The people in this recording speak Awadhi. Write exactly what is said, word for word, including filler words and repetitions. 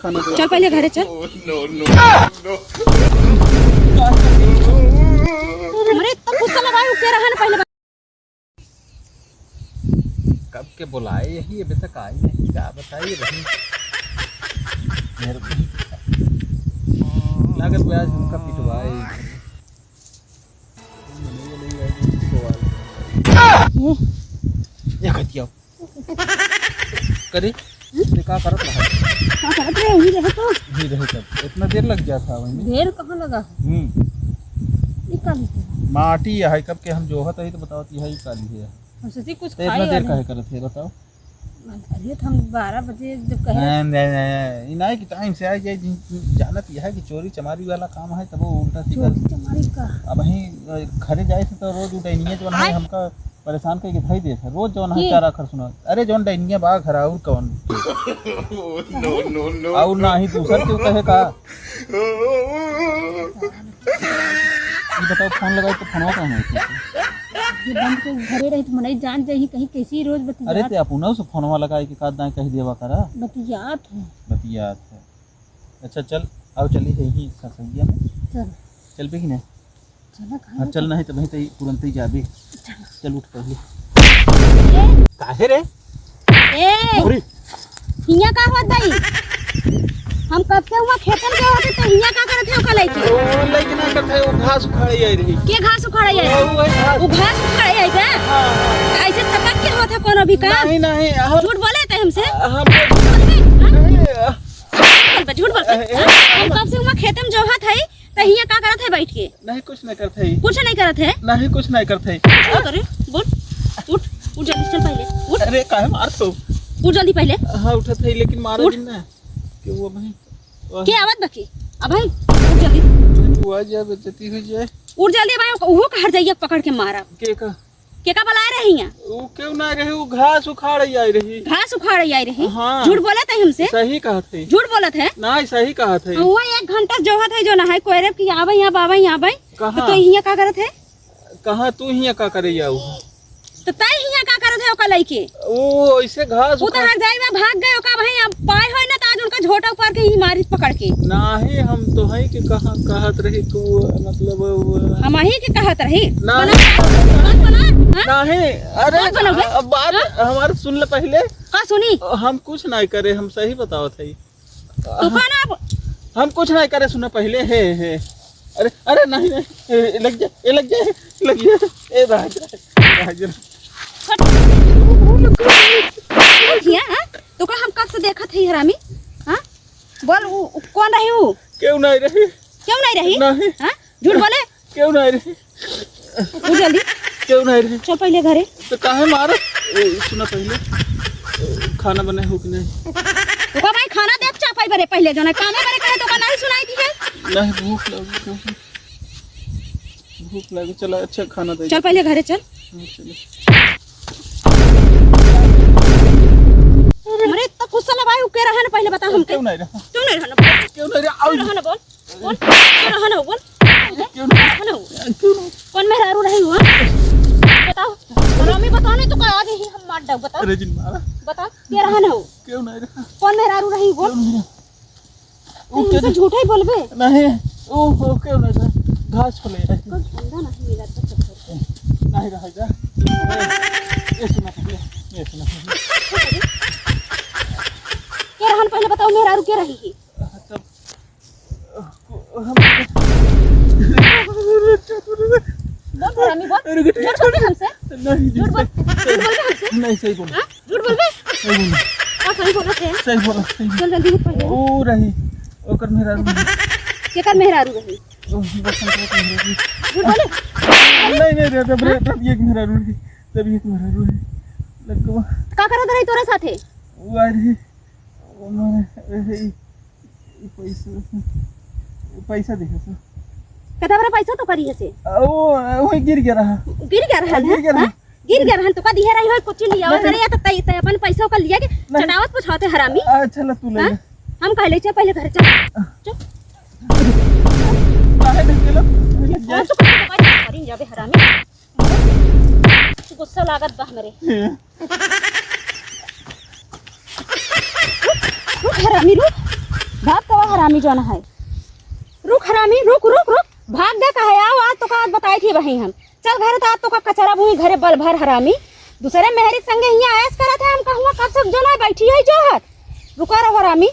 खाना दे। चल पहिले घरे चल। No, no, no। हमरे इतना गुस्सा लगा है, उके रहा ना पहिले। कब के बोलाए यही, अबे तक आई नहीं, का बताई रही। मेरे को लागत बा आज हमका पिटवाए। ये कह दिया। करे? ते का करत रहा? का करत रहे? वही रहे तो। वही रहे तब। इतना देर लग गया था वहीं में? देर कहाँ लगा? हम्म। ये का लिखे? माटी है, कब के हम जोहत है तो बताओ कि है, ये का लिखे है? हम सोची कुछ तो इतना खाए देर वाले। काहे करत है, बताओ? अरे, तो हम बारह बजे जब कहे नहीं, नहीं, नहीं, नहीं, ये नहीं कि टाइम से आ जाए, जिन, जिन जानत यह है कि चोरी चमारी वाला काम है, तब वो उल्टा सीधा। चोरी चमारी का? अब वहीं, अ, घरे जाए से तो रोज उठैनिया जो है, आय। हमका परेशान करके धई देत है। रोज जौन है के? चार आखर सुना। अरे जौन डैनिया बा घर और कौन? No, no, no, और ना ही दूसर के कहे का? ये बताओ फोन लगाई तो फोनवा का नहीं उठे? ये बंद के घरे रही तो मनई जान जाई कहीं कैसी रोज बतियात। अरे ते अपना से फोनवा लगाई के का दाएं कह देवा करा। बतियात है। बतियात है। अच्छा चल, आओ चली यही ससैया में। चल। चल पे कि नहीं? चला, हाँ, चल नहीं तो वहीं तो तुरंत ही जाबे। चल। चल उठ पहले। ए! काहे रे? ए! अरे! हियाँ का होत है? हम कब से हुआ खेतन के होते तो हियाँ का करत है ओका लइके? ओ, लइके ना करत है, वो घास उखाड़े आई रही। के घास उखाड़े आई? ओ, वही घास। वो घास उखाड़े आई बे? हाँ, हाँ। ऐसे चटक के होत है कोनो भी काम? नहीं, नहीं, हम झूठ बोले थे हमसे? हम झूठ बोल बे? हाँ? नहीं, अ, झूठ बोल बे, झूठ बोल बे। ए, ए, हम कब से हुआ खेतन जोहत है? त हियाँ का करत है बैठ के? नहीं, कुछ नहीं करत है। कुछ नहीं करत है? नहीं, कुछ नहीं करत है। कुछ नहीं करे? बोल, उठ, उठ जल्दी, चल पहले, उठ। अरे, काहे मारत हो? उठ जल्दी पहले। हाँ, उठत है, लेकिन मारा उठ। दिन ना, कि वो भाई, वाह। के आवत बा के? अब भाई, उठ जल्दी। वो आ जाए, बेइज्जती हो जाए। उठ जल्दी भाई, उहो का हर जाइए पकड़ के मारा। के का? केका बुलाए रही हैं? ऊ केहू ना रही, ऊ घास उखाड़े आई रही। घास उखाड़े आई रही? हाँ। झूठ बोलत है हमसे? सही कहत है। झूठ बोलत है? नहीं, सही कहत है। हाँ, वो एक घंटा जोहत है जो ना है, कोयरे की आवे, यहाँ आवे, यहाँ आवे। कहाँ? तो, तो हियाँ का करत है? कहाँ तू हियाँ का करे आऊ? तो तय हियाँ का करत है ओका लइके? वो ऐसे घास ऊ तो उखाड़ हर जाई बा, भाग गए, ओका भाई अब पाए होई ना, तो आज उनका झोटा ऊपर के ही मारी पकड़ के। नाही, हम तो है कि कहाँ कहत रही तू, मतलब, वो हम ही के कहत रही। नाही। बना, बात बना, हाँ? नाही, अरे, बात बना बे। अब बात हाँ? हमार सुन ले पहले। का सुनी? हम कुछ नहीं करे, हम सही बतावत है। तो हम, कौन अब? हम कुछ नहीं करे, सुना पहले, हे, हे। अरे, अरे, नहीं, नहीं, ए, लग जा, ए, लग जा, लग जा, ए, राज, राज। हट। किया, हाँ? तो का हम कब से देखत है हरामी? हाँ? बोल, उ, उ, कौन रही उ? केहू नहीं रही। केहू नहीं रही? नहीं। हाँ? झूठ बोले? केहू नहीं रही। उठ जल्दी। केहू नहीं रही। चल पहले घरे। तो काहे मारत? ए, सुना पहले। ए, खाना बने हो कि नहीं? तो का भाई खाना देख चापाई बरे पहले, जो ना कामे बरे कहे तो का नहीं सुनाई दी है? नहीं, भूख लगी, भूख, भूख लगी। चला, अच्छा खाना दे। चल पहले घरे चल। हाँ, चलो। अरे, इतना गुस्सा ना भाई, उ के रहा ना, पहले बता हमके। केहू नहीं रहा। केहू नहीं रहा ना, बोल। केहू नहीं रहा। केहू रहा ना, बोल। बोल, केहू रहा ना, बोल। केहू नहीं रहा ना, बोल। केहू नहीं। कौन मेहरारू रही हुआ? बताओ। हरामी, बताओ नहीं तो का आगे ही हम मार डाउ, बताओ। अरे जिन मारा। बताओ, के रहा ना हो? केहू नहीं रहा। कौन मेहरारू रही, बोल। केहू नहीं रहा। नहीं, हमसे झूठा ही बोलबे। नहीं, ओ, ओ, केहू नहीं रहा। घास को ले आई। कोई धंधा नहीं मिला तो चक्कर से। नहीं रहा जा। ए, ए, सुना पहले, ए, सुना पहले। के रहन पहले बताओ, मेहरारू के रही ही? तब, हम बोल, हरामी बोल। अरे, झूठ बोल बे हमसे। नहीं, झूठ बोल। झूठ बोल बे हमसे। नहीं, सही बोल। हाँ? झूठ बोलबे? सही बोल। का सही बोलत है? सही बोल, सही बोल। चल जल्दी उठ पहले। ओ रही, ओकर मेहरारू रही। केकर मेहरारू रही? ओ, बसंत के मेहरारू। झूठ बोले? नहीं, नहीं, रे, तब रे, हाँ? तब एक मेहरारू रही, तब एक मेहरारू रही। लग गवा। का करत रही तोरे साथे? वो आ रही, वो मारे, ए, ए, पैसा, पैसा देखे से। कता बड़ा पैसा तो करी है से? आ, वो, वो गिर गया रहा। गिर गया रहा गिर है? गया रहा। हाँ? गिर गया रहन तो का दिहे रही हो, कुछ लिया नहीं। करे या तो तई, तई अपन पैसा का लिया के नहीं। चटावत पुछावते हरामी। अच्छा, ला तू ले हाँ? ले। हम कहले चल पहले घर चल। चुप। काहे ढकेला? कौन चुप कर जाबे हरामी? गुस्सा लागत बा हमरे। रुक, रुक हरामी, रुक। भाग कवा हरामी जौन है। रुक हरामी, रुक, रुक, रुक। भाग दे कहे, आओ, आज तोका आज बताई थी वही हम। चल घरे, तो आज तोका कचरा बुही घरे बल भर हरामी। दूसरे मेहरी के संगे हियाँ ऐश करत है, हम कहूँगा कब से जौन है बैठी है जो है। रुका रहो हरामी।